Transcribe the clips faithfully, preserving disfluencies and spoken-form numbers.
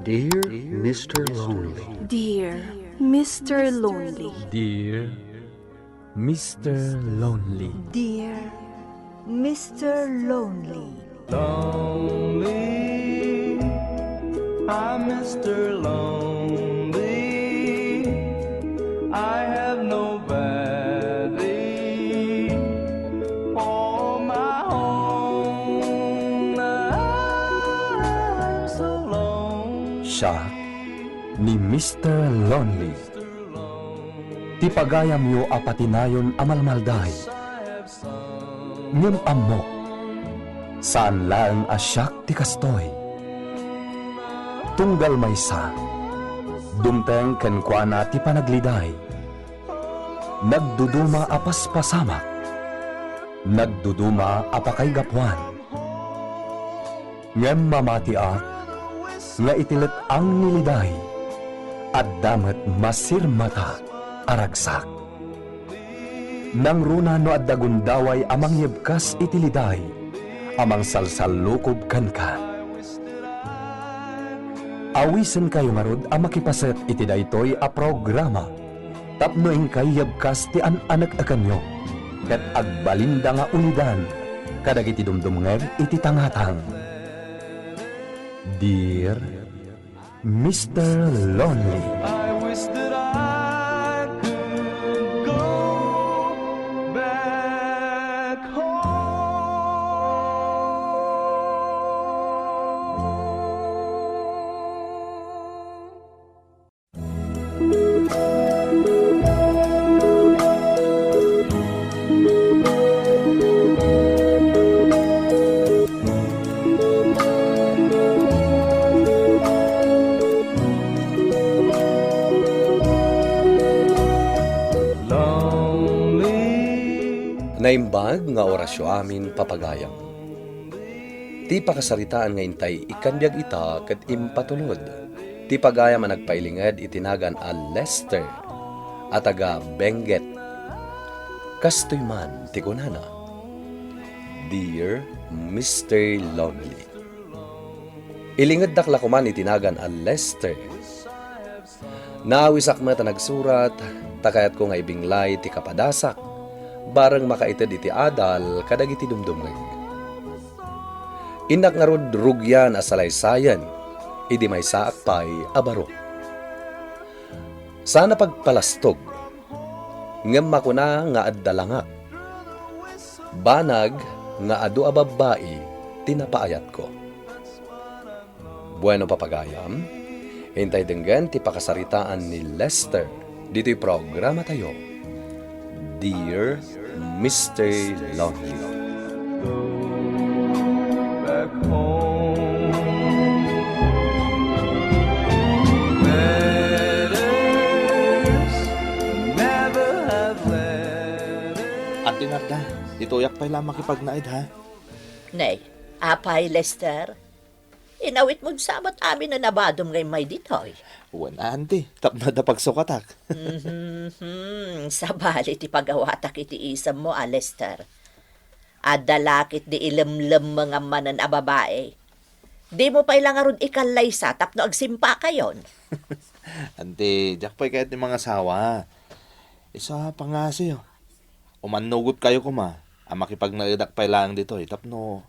Dear Mister Lonely. Dear Mister Lonely. Dear Mister Lonely. Dear Mister Lonely. Lonely, I'm Mister Lonely. I have nobody for my own. I'm so lonely. Siak ni Mister Lonely. Ti pagayamyo a patinayon a malmalday. Ngem ammok, saan laeng a siak ti kastoy. Tunggal maysa, dumteng kenkuana ti panagliday. Nagduduma a paspasamak, nagduduma a pakaigapuan. Ngem mamatiak nga iti let-ang ni liday, adda met masirmata a ragsak. Nangruna no adda gundaway a mangyebkas iti liday a mangsalsallukob kenka. Awisenkayo ngarud a makipaset iti daytoy a programa tapno inkay yebkas ti an-aneknekanyo ket agbalinda nga ulidan kadagiti dumdumngeg iti tangatang. Dear Mister Lonely. I wish that I could go back home. Naimbag nga orasyo amin, papagayam. Ti pakasaritaan nga intay ikkan biag ita ket impatulod ti pagayam a nagpailinged iti nagan a Lester a taga Benguet. Kastoy man ti kunana, "Dear Mister Lonely." Ilingeddak la koman iti nagan a Lester. Naawisak met a nagsurat, ta kayatko nga ibinglay ti kapadasak, bareng makaited iti adal kadagiti dumdumngeg. Innak ngarud rugian a salaysayen idi maysaak pay a baro. Saan a pagpalastog, ngem makuna nga adda langak. Banag nga adu a babbai ti napaayatko. Bueno, papagayam, intay denggen ti pakasaritaan ni Lester ditoy programatayo, Dear Mister Lonely. Back home. Letters never have letters. Ate Narda, ditoyak pay la makipagnaed, ha? Nay, apay, Lester? Inawitmon sa met amin a nabadom nga immay ditoy. Wen, auntie, tapno adda pagsukatak. Mhm, sabali ti pagawatak iti isemmo, a Lester. Adda la ketdi ilemlemmengam manen a babai. Dimo pay la ngarud ikallaysa tapno agsimpakayon. Auntie, diak pay kayat ti mangasawa. Isu a pangasio. Umannugotkayo koma a makipagnaedak pay laeng ditoy tapno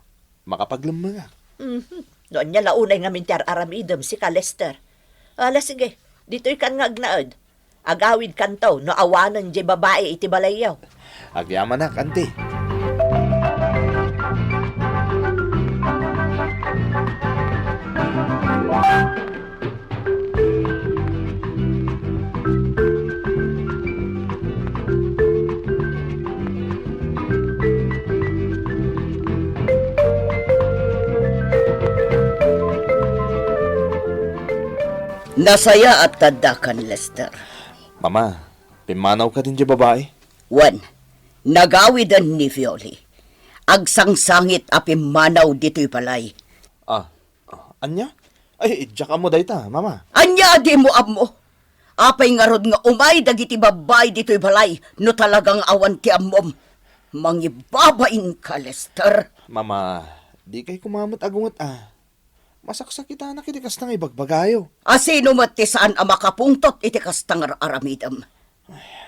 makapaglemmengak. Mhm. No ania la unay ngamin ti ar-aramidem, sika, Lester? Ala, sige, ditoykan nga agnaed. Agawidkanto no awanen diay babai iti balayyo. Agyamanak, auntie. Nasayaat ta addakan, Lester. Mama, pimmanaw kadi diay babai? Wen, nagawiden ni Violi. Agsangsangit a pimmanaw ditoy balay. Ah, Ah, ania? Ay, diak ammo dayta, Mama. Ania a dimo ammo? Apay ngarud nga umay dagiti babbai ditoy balay no talaga nga awan ti ammom? Mangibabainka, Lester. Mama, dikay koma met agunget a. Masaksakitanak iti kasta nga ibagbagayo. A sino met ti saan a makapungtot iti kasta nga ar-aramidem?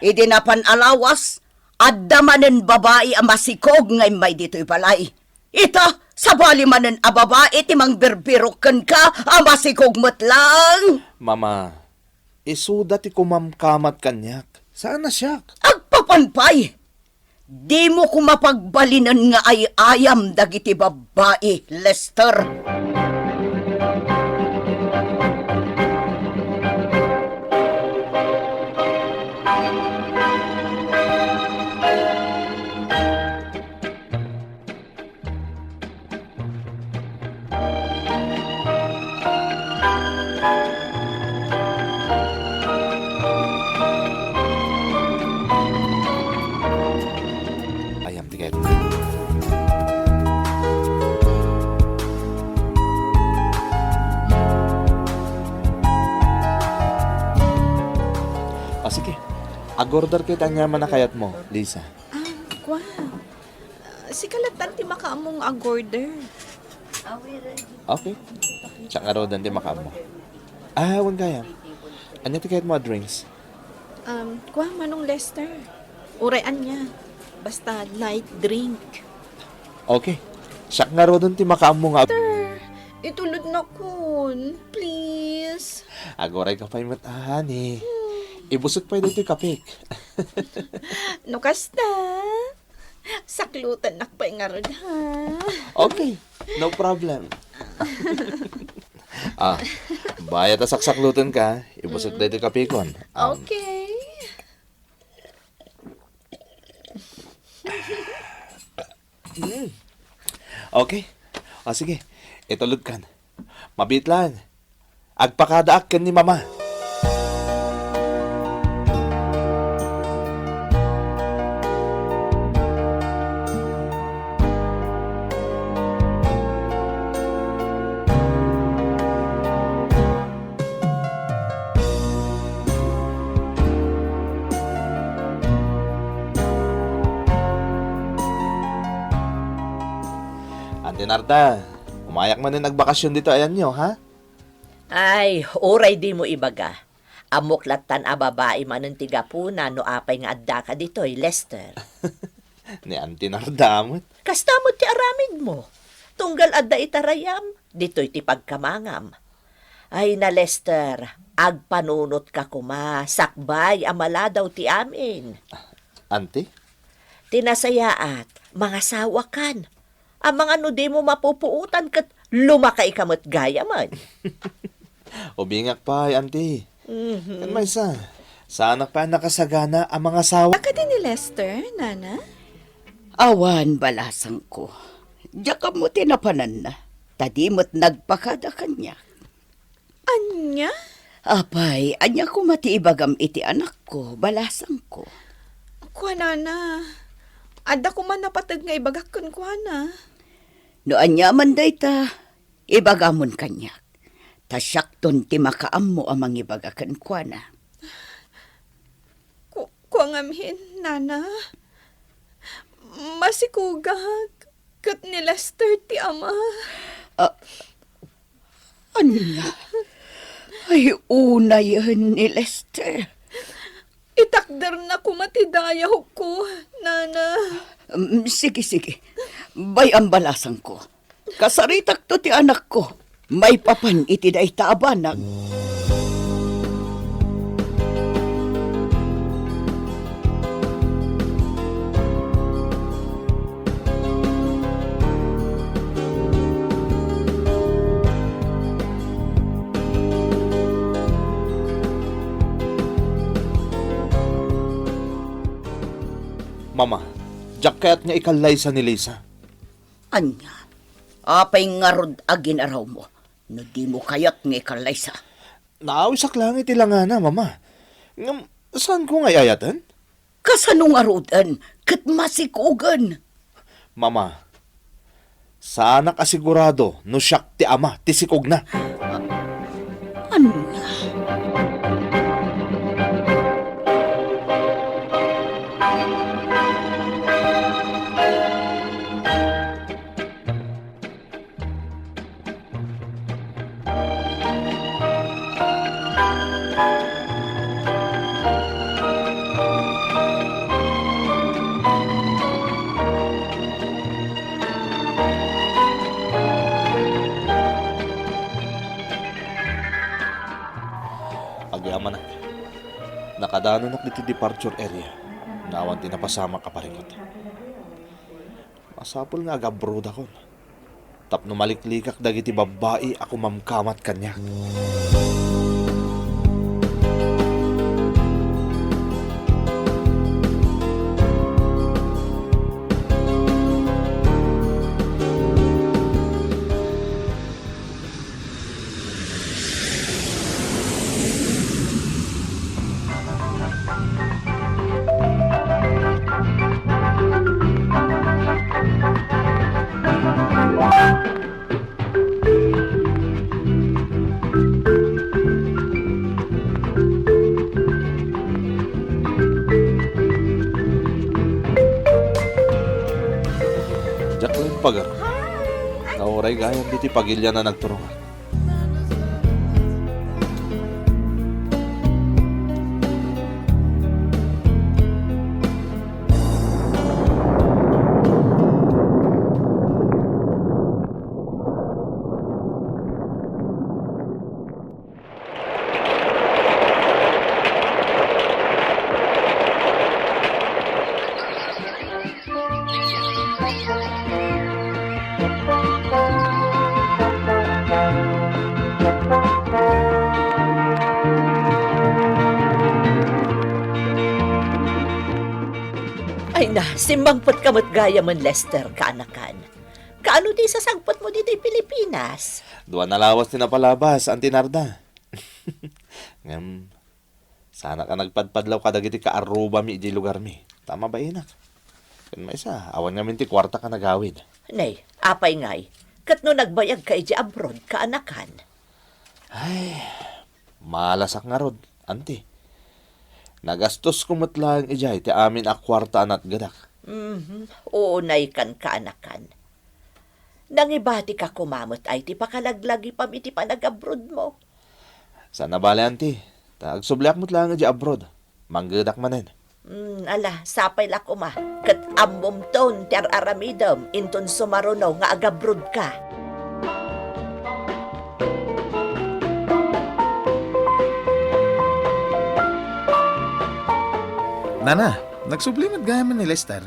Idi napan a lawas, adda manen babai a masikog nga immay ditoy balay. Ita, sabali manen a babai ti mangbirbirok kenka a masikog met laeng. Mama, isuda ti kumamkamat kaniak. Saan a siak. Agpapan pay! Dimo koma pagbalinen nga ay-ayam dagiti babbai, Lester. Ayam ti kayat. O, sige. Ag-order kay ti aniaman a kayatmo, Lisa. Ah, kua. Ah, sika lattan ti makaammo nga ag-order. Okay. Siak ngaruden ti makaammo. Ah, wen gayam. Ania ti kayatmo a drinks? Um, kua, Manong Lester. Uray ania. Basta light drink. Okay. Siak ngaruden ti makaammo nga ag- Lester, itulodnakon. Please. Aguray ka pay met, honey. Hmm. Ibusek pay daytoy kapik. No kasta, saklutennak pay ngarud, ha? Okay, no problem. Ah, bayat a saksaklutenka, ibusek daytoy kapikon. Um, okay. Mm. Okay. O, sige. Itulodkan. Mabiit laeng. Agpakadaak ken ni Mama. Auntie Narda, umayak manen agbakasyon ditoy ayanyo, ha? Ay, uray dimo ibaga. Ammok lattan a babai manen ti gapuna no apay nga addaka ditoy, Lester. Ni Auntie Narda met. Kasta met ti aramidmo. Tunggal adda itarayam, ditoy ti pagkamangam. Ay na, Lester, agpanunotka koma, sakbay a maladaw ti amin. Auntie? Ti nasayaat, mangasawakan. Amangan no dimo mapupuotan ket lumakaika met gayamen. Ubingak pay, Auntie. Mhm. Ken maysa, saanak pay a nakasagana a mangasawa. Kadi ni Lester, Nana? Awan, balasangko. Diak ammo ti napananna, ta di met nagpakada kaniak. Ania? Apay, ania koma ti ibagam iti anakko, balasangko? Kua, Nana, adda koma napateg nga ibagak kenkuana. No aniaman dayta, ibagamon kaniak. Ta siakton ti makaammo a mangibaga kenkuana. Ku-, kua ngamin, Nana. Masikogak ket ni Lester ti ama. Ah, ania? Ay, unayen ni Lester. Itakderna koma ti dayawko, Nana. Mm, sige, sige. Bay-am, balasangko. Kasaritakto ti anakko. Maipapan iti dayta a banag. Mama, diak kayat nga ikallaysa ni Lisa. Ania? Apay ngarud a ginarawmo no dimo kayat nga ikallaysa? Naawisak laeng iti langana, Mama. Ngem, saanko nga ay-ayaten? Kasano ngaruden ket masikogen? Mama, saanak a sigurado no siak ti ama ti sikogna. Ania? Danonak ditoy departure area, nga awan ti napasamak a parikut. Masapul nga agabrodakon tapno maliklikak dagiti babbai a kumamkamat kaniak. Diak laeng pagaro nga uray gayam ditoy pagilian a nagturongak. Ay na, simmangpetka met gayamen, Lester, kaanakan. Kaano ti isasangpetmo ditoy Pilipinas? Dua a lawas ti napalabas, Auntie Narda. Ngem, saanak a nagpadpadlaw kadagiti kaarrubami idiay lugarmi, ta mabainak. Ken maysa, awan ngamin ti kuartak a nagawid. Nay, apay ngay, ket no nagbayagka idiay abroad, kaanakan? Ay, malasak ngarud, Auntie. Nagastosko met laeng idiay ti amin a kuarta a natgedak. Mhm. Unaykan, kaanakan. Nangibatika koma met ay ti pakalaglagipam iti panagabrodmo? Saan a bale, Auntie. Ta agsubliak met laeng idiay abroad. Manggedak manen. Hmm, ala, sapay la koma. Ket ammomton ti ar-aramidem inton sumaruno nga agabrodka. Nana, nagsubli met gayamen ni Lester.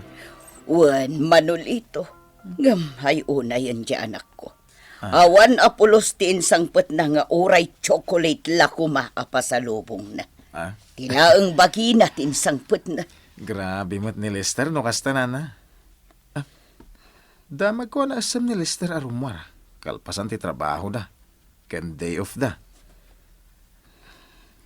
Wen, Manolito. Ngem ay unayen ti anakko. Ah. Awan a pulos ti insangpetna nga uray chocolate la koma a pasalubongna. Ah? Ti laeng bagina ti insangpetna. Grabe met ni Lester no kasta, Nana. Ah, damagko a naessem ni Lester a rummuar kalpasan ti trabahoda ken day off da.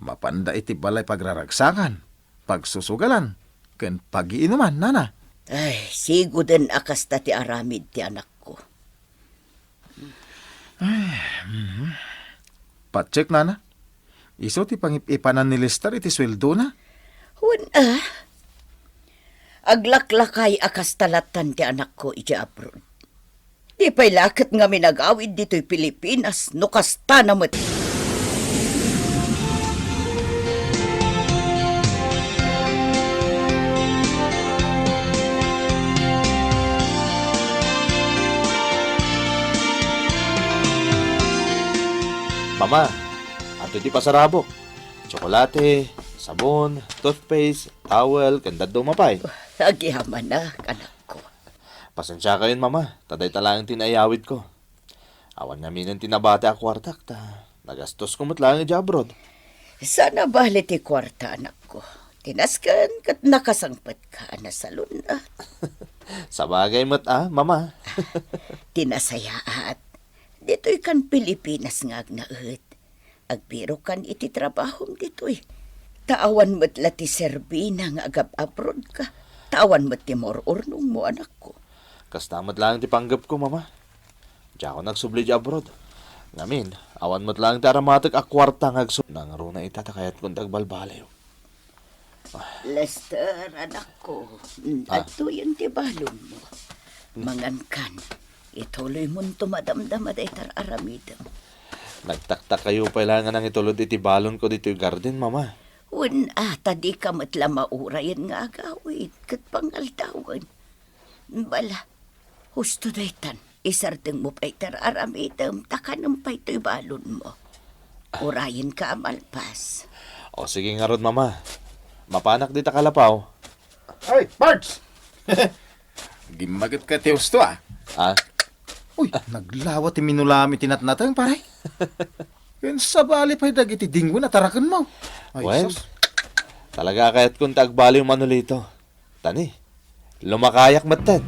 Mapanda iti balay pagraragsakan, pagsusugalan, ken pagiinuman, Nana. Ay, siguden a kasta ti aramid ti anakko. Ay, mhm. Patsek, Nana. Isu ti pangip-ipanan ni Lester iti sueldona? Wen, a. Aglaklakay a kasta lattan ti anakko iti abroad. Di pay la ket ngamin agawid ditoy Pilipinas no kastana met. Mama, adtoy ti pasarabok. Tsokolate, sabon, toothpaste, towel, ken dadduma pay. Agyamanak, anakko. Pasensiakayon, Mama, ta dayta laeng ti naiyawidko. Awan ngaminen ti nabati a kuartak, ta nagastosko met laeng idiay abroad. Saan a bale ti kuarta, anakko. Ti nasken ket nakasangpetka a nasalun-at. Sabagay met a, Mama. Ti nasayaat, ditoy kan Pilipinas nga agnaed. Agbirokan iti trabahom ditoy. Ta awan met la ti serbina nga agab-abroad ka. Ta awan met ti maur-urnongmo, anakko. Kasta met laeng ti panggepko, Mama. Diakon agsubli idiay abroad. Ngamin, awan met laeng ti aramatek a kuarta nga agsub-, nangruna ita ta kayatkon ti agbalbaliw. Lester, anakko, mm, Ah. adtoyen ti balonmo. Mm. Mangankan, ituloymonto madamdama dayta aramidem. Nagtaktakayo pay la nga nangitulod iti balonko ditoy garden, Mama. Wen, a, ta dika met la maurayen nga agawid ket pangaldawen. Bala, husto daytan, isardengmo pay ti ar-aramidem ta kanem pay toy balonmo. Urayenka a malpas. O, sige ngarud, Mama. Mapanak dita kalapaw. Ay, Pards! Gimmaget ka ti husto, ah. Ah? Uy, naglawa ti minulaam iti natnateng, pare. Ken sabali pay dagiti dingwen a tarakenmo. Ay, Wen, sus. Talaga a kayatkon ti agbaliw, Manolito. Tani, lumakayak metten.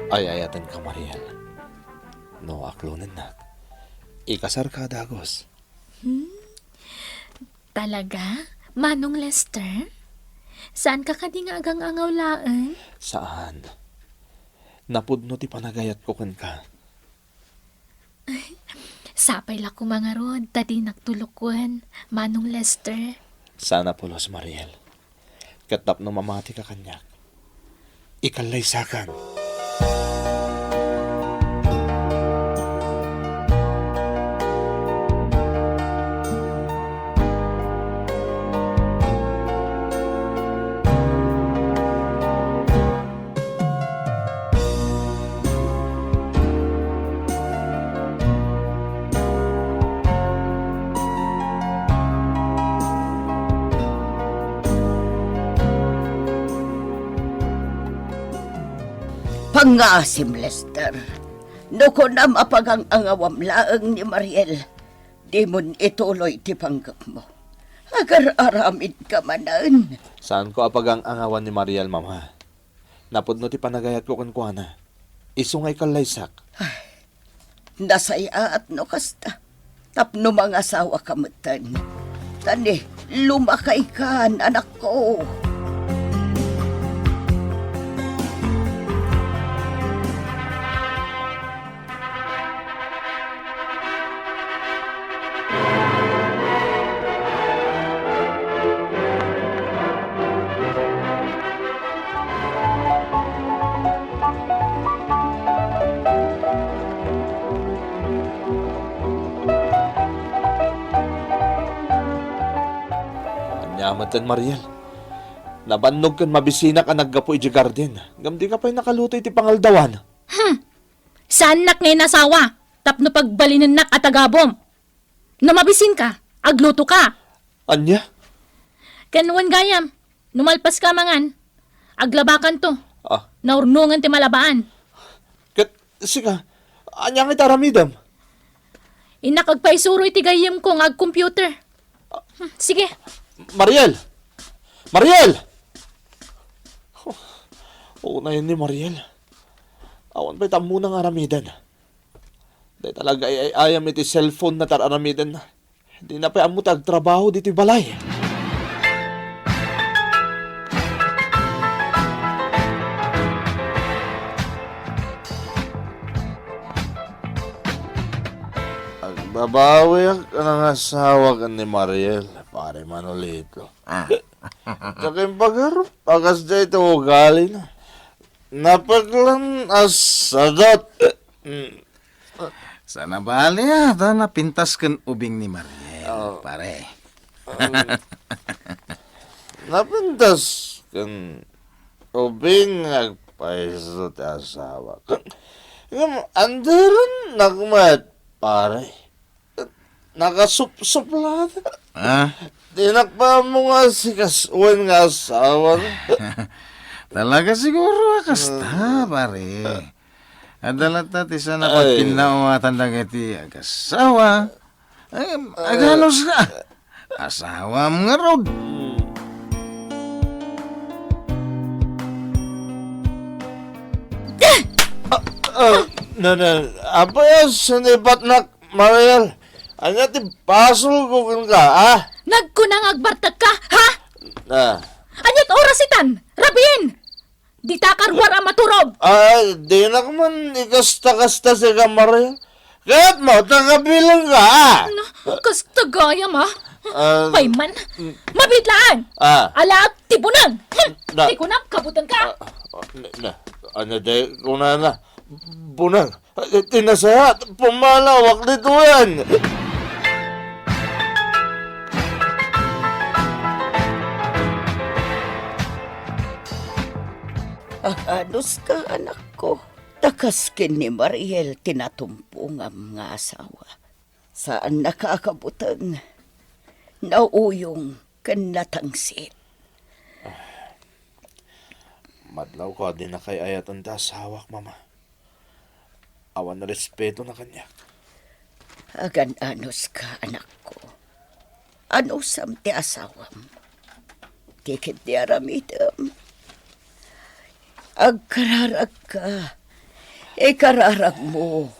Ay-ayatenka, Mariel. No aklonennak, ikasarka a dagus. Hmm? Talaga? Manong Lester? Saanka kadi nga agang-angaw laeng? Saan. Napudno ti panagayatko kenka. Sapay la koma ngarud ta dinak tulokuen, Manong Lester. Saan a pulos, Mariel. Ket tapno mamatika kaniak, ikallaysakan. Pangngaasim, Lester. No kunam a pagang-angawam laeng ni Mariel, dimon ituloy ti panggepmo. Agar-aramidka manen. Saanko a pagang-angawan ni Mariel, Mama. Napudno ti panagayatko kenkuana. Isu nga ikallaysak. Ay, nasayaat no kasta. Tapno mangasawaka metten. Tani, lumakaykan, anakko. Ania metten, Mariel? Nabannog ken mabisinak a naggapu idiay garden, ngem dika pay nakaluto iti pangaldawan. Hmm. Saannak nga inasawa tapno pagbalinennak a tagabum. No mabisinka, aglutoka. Ania? Ken wen gayam, no malpaska a mangan, aglabakanto. Ah. Naurnongen ti malabaan. Ket sika, ania nga iti aramidem? Innak agpaisuro iti gayyemko nga agcomputer. Hmm, sige. Mariel! Mariel! Oh, unayen ni Mariel. Awan pay ta ammona nga aramiden. Dayta la agay-ay-ayam iti cellphone-na ti ar-aramidenna. Dina pay ammo ti agtrabaho ditoy balay. Agbabawiak a nangasawa ken ni Mariel, Pare Manolito. Ah. Diak impagarup a kasdiay ti ugalina. Napeklan a sadot. Mm. Saan a bale, ah, ta napintas ken ubing ni Mariel, oh, pare. Um, napintas ken ubing nga agpayso ti asawa. Ngem, anderennak met, pare. Nakasupsuplada. Ah? Dinak pay ammo nga sika wen nga asawa. Talaga siguro a kasta, pare. Adda latta ti saan a pagkinnawatan dagiti agasawa. Ay, aganus ka. Asawam ngarud. Ah, ah, na, na, apay a sinibatnak, Mariel? Ania ti basolko kenka, ah? Nagkuna nga agbartekka, ha? Ah. Aniat oras itan? Rabiin! Dita karuar a maturog! Ay, dinak man ikasta-kasta sika, Mariel. Kayatmo, ta kabilang ka, ah! Ano? Kasta gayam, ah? Ah, payman. Mm. Mabitlaan! Ah. Alaak ti bunang! Hmm. Na. Ti kunam, kabutanka! Ah, ah, na, na. Ania ti kunana? Bunang, ti nasayaat, pumalawak ditoyen. Aganus ka, anakko? Ta kas ken ni Mariel ti natumpongam nga asawa. Saannaka a kabuteng, nauyong ken natangsit. Madlawko a di nakay-ayaten ti asawak, Mama. Awan respetona kaniak. Agan-anuska, anakko. Anusam ti asawam. Ti ketdi aramidem. Agkararagka. Ikararagmo.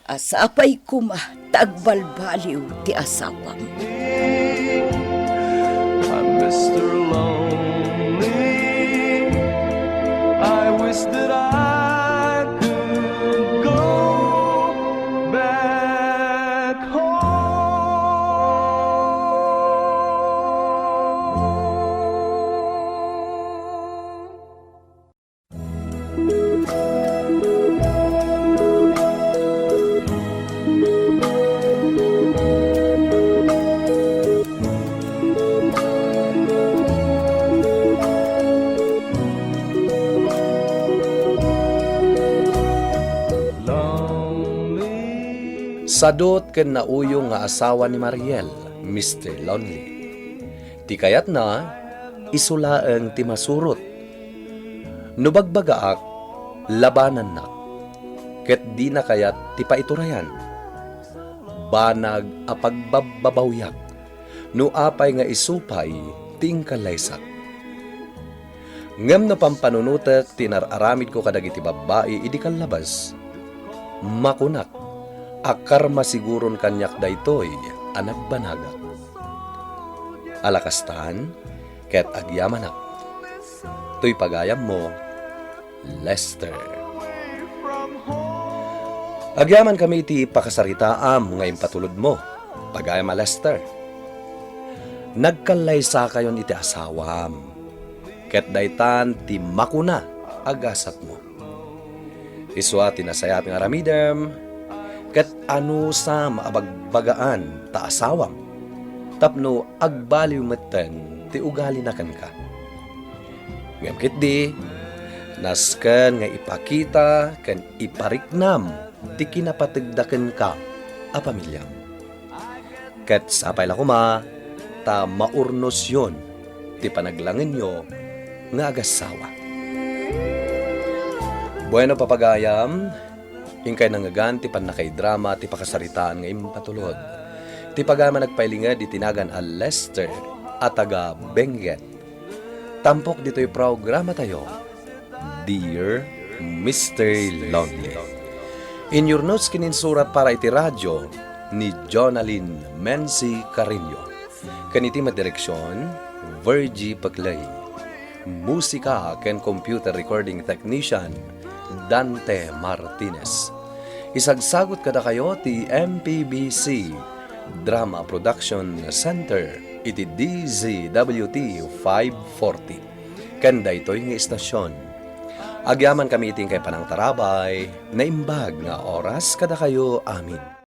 A sapay koma ta agbalbaliw ti asawam. I'm Mister Lonely. I wish that I could go back home. Sadut ken nauyong nga asawa ni Mariel, Mister Lonely. Ti kayatna, isu laeng ti masurot. No bagbagaak, labanannak, ket dina kayat ti paiturayan. Banag a pagbabbabawiak, no apay nga isu pay ti inkallaysak. Ngem no pampanunotek ti inar-aramidko kadagiti babbai idi kallabas, makunak a karmasiguron kaniak daytoy a nagbanagak. Ala kastan, ket agyamanak. Toy pagayammo, Lester. Agyamankami iti pakasaritaam nga impatulodmo. Pagayam a Lester, nagkallaysakayon iti asawam, ket daytan ti makuna a gasatmo. Isua ti nasayaat nga aramidem, ket anusam a bagbagaan ta asawam, tapno agbaliw metten ti ugalina kenka. Ngem ketdi, nasken nga ipakita ken ipariknam ti kinapategda kenka a pamiliam. Ket sapay la koma ta maurnosyon ti panaglangenyo nga agassawa. Bueno, papagayam, inkay nangngegan ti pannakaidrama ti pakasaritaan nga impatulod. Ti pagayam a nagpailinged iti nagan a Lester a taga Benguet. Tampok ditoy programatayo, Dear Mister Lonely. Inyurnos ken insurat para iti radio ni Jonalyn Menzi Carreño. Ken iti met direksion, Virgie Paclay. Musika ken computer recording technician, Dante Martinez. Isagsagut kadakayo ti M P B C Drama Production Center iti D Z W T five forty. Ken daytoy nga istasion, agyamankami iti inkay panangtarabay, naimbag nga oras kadakayo amin.